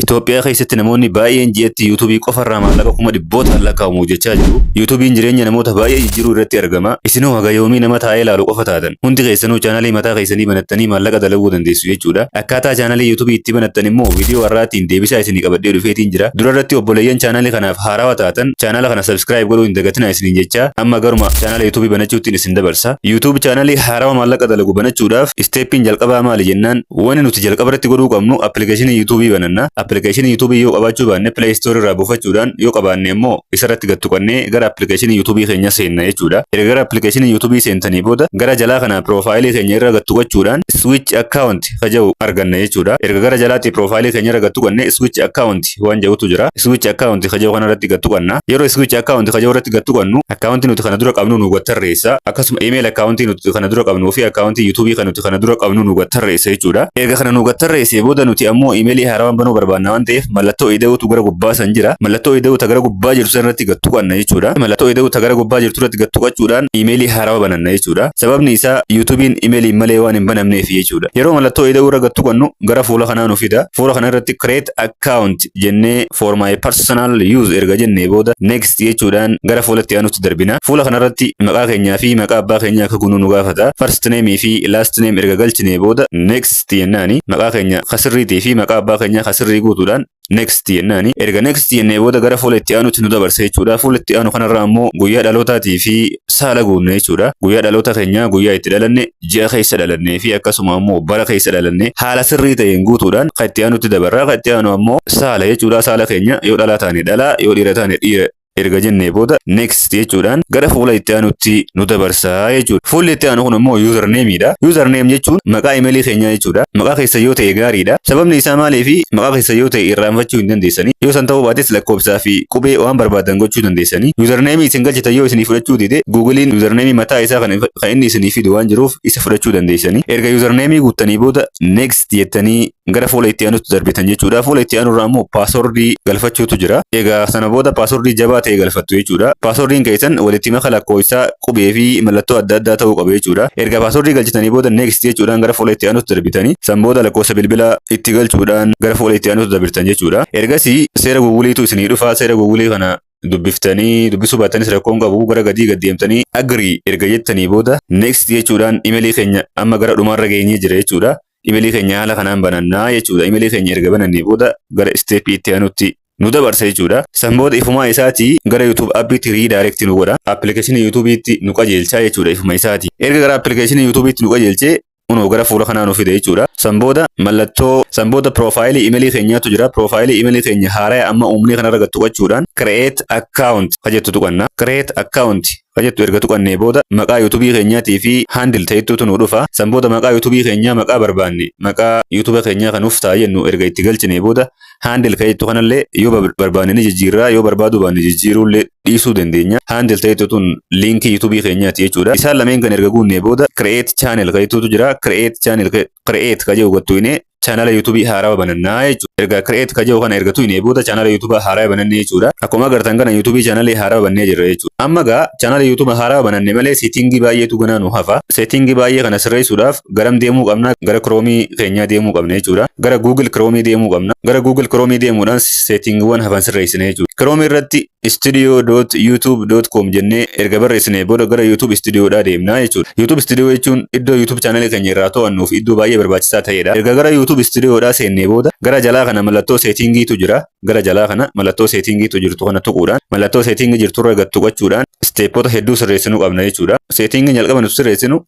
Itoophiyaa keessatti namoonni baay'een ji'atti YouTubeii qofarraa maallaqa kuma dhibbootaan lakkaa'amu hojjechaa jiru. YouTubeiin jireenya namoota baay'ee jijjiiruu irratti argama. Isinoo haga yoomii nama taa'ee ilaalu qofa taatan? Hundi keessanuu chaanalii mataa keessanii banattanii maallaqa dalaguu dandeessu jechuudha. Akkaataa chaanalii YouTubeii itti banattan immoo viidiyoo har'aatiin deebisaa isinii qabadhee dhufeetiin jira. Dura irratti obboleeyyan chaanalii kanaaf haarawaa taatan chaanala kana subscribe godhuu hin dagatinaa isiniin jecha, amma garuma chaanala YouTubeii banachuuttiin isin dabarsa. YouTube chaanalii haarawaa maallaqa dalagu banachuudhaaf stepiin jalqabaa maali jennaan, wanni nuti jalqaba irratti godhuu qabnu appilikeeshinii YouTubeii bananna. Appilikeeshinii YouTubeii yoo qabaachuu baanne Play Store irraa buufachuudhaan, yoo qabaanne immoo isarratti gad tuqannee gara appilikeeshinii YouTubeii keenya seenna jechuudha. Erga gara appilikeeshinii YouTubeii seentanii booda gara jalaa kana piroofaayilii keenya irra gad tuqachuudhaan switch account ka jedhu arganna jechuudha. Erga gara jalaatti piroofaayilii keenya irra gad tuqanne switch account waan jedhutu jira. Switch account ka jedhu kana irratti gad tuqanna. Yeroo switch account ka jedhu irratti gad tuqannu akkaawuntii nuti kana dura qabnu nu gad tarreessa. Akkasuma email akkaawuntii nuti kana dura qabnuu fi akkaawuntii YouTubeii kan nuti kana dura qabnu nu gad tarreessa jechuudha. Erga kana nu gad tarreessee booda nuti ammoo imeelii haarawaan banuu barbaanna waan ta'eef mallattoo ida'uutu gara gubbaa san jira. Mallattoo ida'uu ta gara gubbaa jirtu san irratti gad tuqanna jechuudha. Mallattoo ida'uu ta gara gubbaa jirtu irratti gad tuqachuudhaan imeelii haarawaa bananna jechuudha. Sababni isaa YouTubeiin imeeliin malee waan hin banamneef jechuudha. Yeroo mallattoo ida'uu irra gad tuqannu gara fuula kanaa nu fida. Fuula kana irratti create account jennee for my personal use erga jennee booda next jechuudhaan gara fuula itti aanutti darbina. Fuula kanarratti maqaa keenyaa fi maqaa abbaa keenyaa akka guunnu nu gaafata. First name fi last name erga galchinee booda next jennaani, maqaa keenya kasirriitii fi maqaa abbaa keenyaa kasirrii guutuudhaan next jennaani. Erga next jennee booda gara fuula itti aanutti nu dabarsa jechuudha. Fuula itti aanu kanarra ammoo guyyaa dhalootaatii fi saala guunna jechuudha. Guyyaa dhaloota keenyaa, guyyaa itti dhalanne, ji'a keessa dhalannee fi akkasuma ammoo bara keessa dhalanne haala sirrii ta'een guutuudhaan kan itti aanutti dabarra. Kan itti aanu ammoo saala jechuudha. Saala keenya yoo dhalaa taane dhalaa, yoo dhiira taane dhiira erga jennee booda next jechuudhaan gara fuula itti aanutti nu dabarsaa jechuudha. Fuulli itti aanu kun immoo username dha. Username jechuun maqaa imeelii keenyaa jechuudha. Maqaa keessa yoo ta'e gaariidha. Sababni isaa maaliifi maqaa keessa yoo ta'e irraanfachuu hin dandeessanii. Yoo san ta'uu baates lakkoofsaa fi qubee waan barbaadan gochuu dandeessanii. Username isin galchitan yoo isinii fudhachuu dide, Google'n username mataa isaa kan inni isinii fidu waan jiruuf isa fudhachuu dandeessanii. Erga username guuttanii booda next jettanii gara fuula itti aanutti darbitan jechuudha. Fuula itti aanurraa immoo paaswordii galfachuutu jira. Egaa sana booda paaswordii jabaa ta'e galfattu jechuudha. Paaswordiin keessan walitti maka lakkoofsaa, qubee fi mallattoo adda addaa ta'uu qaba jechuudha. Erga paaswordii galchitanii booda next jechuudhaan gara fuula itti aanutti darbitanii, san booda lakkoofsa bilbilaa itti galchuudhaan gara fuula itti aanutti darbitan jechuudha. Ergasii seera Googleiitu isinii dhufa. Seera Googleii kana dubbiftanii, dubbisuu baatanis rakkoon qabu, gara gadii gad deemtanii agree erga jettanii booda next jechuudhaan imeelii keenya amma gara dhumaarra geenyee jira jechuudha. Imeelii keenya haala kanaan banannaa jechuudha. Imeelii keenya erga banannee booda gara stepii itti aanutti nu dabarsa jechuudha. San booda ifumaa isaatii gara YouTube appiitti redirect nu godha. Appilikeeshinii YouTube'itti nu qajeelchaa jechuudha ifuma isaati. Erga gara appilikeeshinii YouTube'itti nu qajeelchee kunoo gara fuula kanaa nu fide jechuudha. San booda mallattoo san booda piroofaayilii imeelii keenyaatu jira. Piroofaayilii imeelii keenya haaraa amma uumnee kanarra gad tuqachuudhaan create account ka jettu tuqanna. Create account ka jettu erga tuqannee booda maqaa YouTubeii keenyaatii fi handle ta'ettuutu nu dhufa. San booda maqaa YouTubeii keenyaa, maqaa barbaanne, maqaa YouTube keenyaa kan nuuf ta'a jennu erga itti galchinee booda handle ka jettu kanallee yoo barbaanne ni jijjiirraa, yoo barbaaduu baanne jijjiiruullee dhiisuu dandeenya. Handle ta'ettu tun liinkii YouTubeii keenyaati jechuudha. Isaan lameen kan erga guunnee booda create channel ka jettuutu jira. Create channel, create ka jedhu gattuinee chaanala YouTubeii haarawaa banannaa jechuudha. Erga create ka jedhu kana erga tuqnee booda chaanala YouTubeii haarawaa banannee jechuudha. Akkuma agartan kana YouTubeii chaanalii haarawaa bannee jirra jechuudha. Amma gaa chaanala YouTubeii haarawaa bananne malee settingii baay'eetu ganaa nu hafa. Settingii baay'ee kana sirreessuudhaaf garam deemuu qabna? Gara Chromeii keenyaa deemuu qabna jechuudha. Gara Google Chromeii deemuu qabna. Gara Google Chromeii deemuudhaan settingiiwwan hafan sirreessina jechuudha. Chromeii irratti studio.youtube.com jennee erga barreessinee booda gara YouTube Studioodhaa deemnaa jechuudha. YouTube Studio jechuun iddoo YouTube chaanalii keenya irraa to'annuu fi iddoo baay'ee barbaachisaa ta'edha. Erga gara YouTube Studioodhaa seennee booda gara jalaa kana mallattoo settingiitu jira. Gara jalaa kana mallattoo settingiitu jirtu kana tuquudhaan, mallattoo settingii jirturra gad tuqachuudhaan stepota hedduu sirreessinuu qabna jechuudha. Settingii jalqaba nuti sirreessinu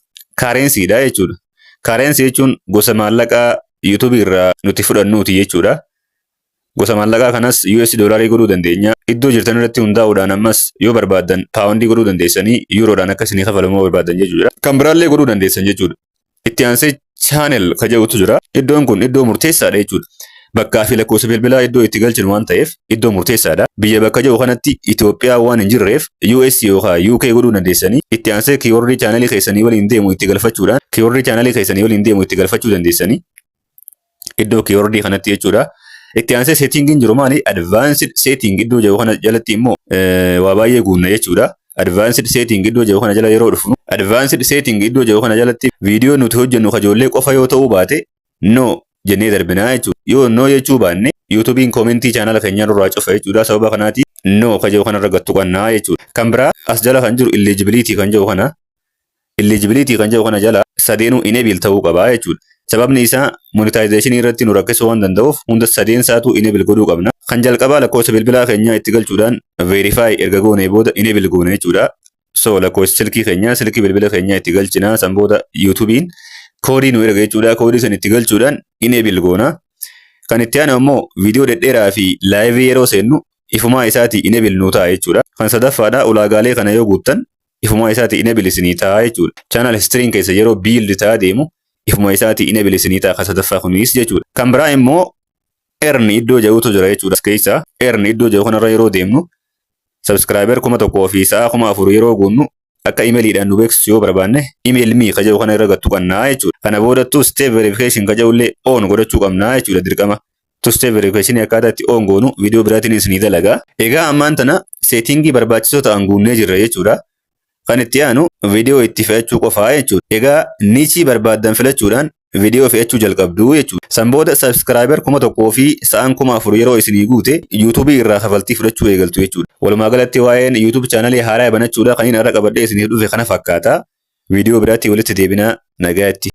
currencydha jechuudha. Currency jechuun gosa maallaqaa YouTube irraa nuti fudhannuuti jechuudha. Gosa maallaqaa kanas US doolaarii godhuu dandeenya. Iddoo jirtan irratti hundaa'uudhaan ammas yoo barbaaddan paawundii godhuu dandeessanii, yuuroodhaan akka isinii kafalamuu barbaaddan jechuudha. Kan biraallee godhuu dandeessan jechuudha. Itti aansee channel ka jedhutu jira. Iddoon kun iddoo murteessaadha jechuudha. Bakkaa fi lakkoofsa bilbilaa iddoo itti galchinu waan ta'eef iddoo murteessaadha. Biyya bakka jedhu kanatti Itoophiyaa waan hin jirreef US yookaan UK godhuu dandeessanii. Itti aansee keywordii chaanalii keessanii waliin deemu itti galfachuudhaan, keywordii chaanalii keessanii waliin deemu itti galfachuu dandeessanii iddoo keywordii kanatti jechuudha. Itti aansee settingiin jiru maali? Advanced setting iddoo jedhu kana jalatti immoo waa baay'ee guunna jechuudha. Advanced setting iddoo jedhu kana jala yeroo dhufnu, advanced setting iddoo jedhu kana jalatti viidiyoo nuti hojjennu kajoollee qofa yoo ta'uu baate no jennee darbinaa jechuudha. Yoo no jechuu baanne YouTubeiin commentii chaanala keenyaa nurraa cufa jechuudha. Sababa kanaati no ka jedhu kanarra gad tuqannaa jechuudha. Kan biraa as jala kan jiru eligibility kan jedhu kana, eligibility kan jedhu kana jala sadeenuu enable ta'uu qaba jechuudha. Sababni isaa monetization irratti nu rakkisuu waan danda'uuf hunda sadeen isaatu enable godhuu qabna. Kan jalqabaa lakkoofsa bilbilaa keenyaa itti galchuudhaan verify erga goonee booda enable goone jechuudha. So lakkoofsa silkii keenyaa, silkii bilbila keenyaa itti galchinaa, san booda YouTubeiin koodii nu erga jechuudha. Koodii san itti galchuudhaan enable goona. Kan itti aanu immoo viidiyoo dhedheeraa fi live yeroo seennu ifumaa isaatii enable nu ta'a jechuudha. Kan sadaffaadha, ulaagaalee kana yoo guuttan ifumaa isaatii enable isinii ta'a jechuudha. Channel historyn keessa yeroo build ta'aa deemu ifuma isaatii enable isinii ta'a kan sadaffaa kunis jechuudha. Kan biraa immoo earn iddoo jedhutu jira jechuudha. As keessa earn iddoo jedhu kanarra yeroo deemnu, subscriber 1000 fi sa'a 4000 yeroo guunnu akka emailiidhaan nu beeksisu yoo barbaanne, email me ka jedhu kana irra gad tuqannaa jechuudha. Kana booda two step verification ka jedhullee on godhachuu qabnaa jechuudha dirqama. Two step verification akkaataa itti on goonu viidiyoo biraatiin isinii dalagaa. Egaa ammaan tana settingii barbaachisoo ta'an guunnee jirra jechuudha. Kan itti aanu viidiyoo itti fe'achuu qofaa jechuudha. Egaa niche barbaaddan filachuudhaan viidiyoo fe'achuu jalqabdu jechuudha. San booda subscriber 1000 fi sa'aan 4000 yeroo isinii guute YouTubeii irraa kafaltii fudhachuu eegaltu jechuudha. Walumaa galatti waa'een YouTube channelii haaraa banachuudha kan inni irra qabadhee isiniif dhufe kana fakkaata. Viidiyoo biraatti walitti deebinaa, nagaatti.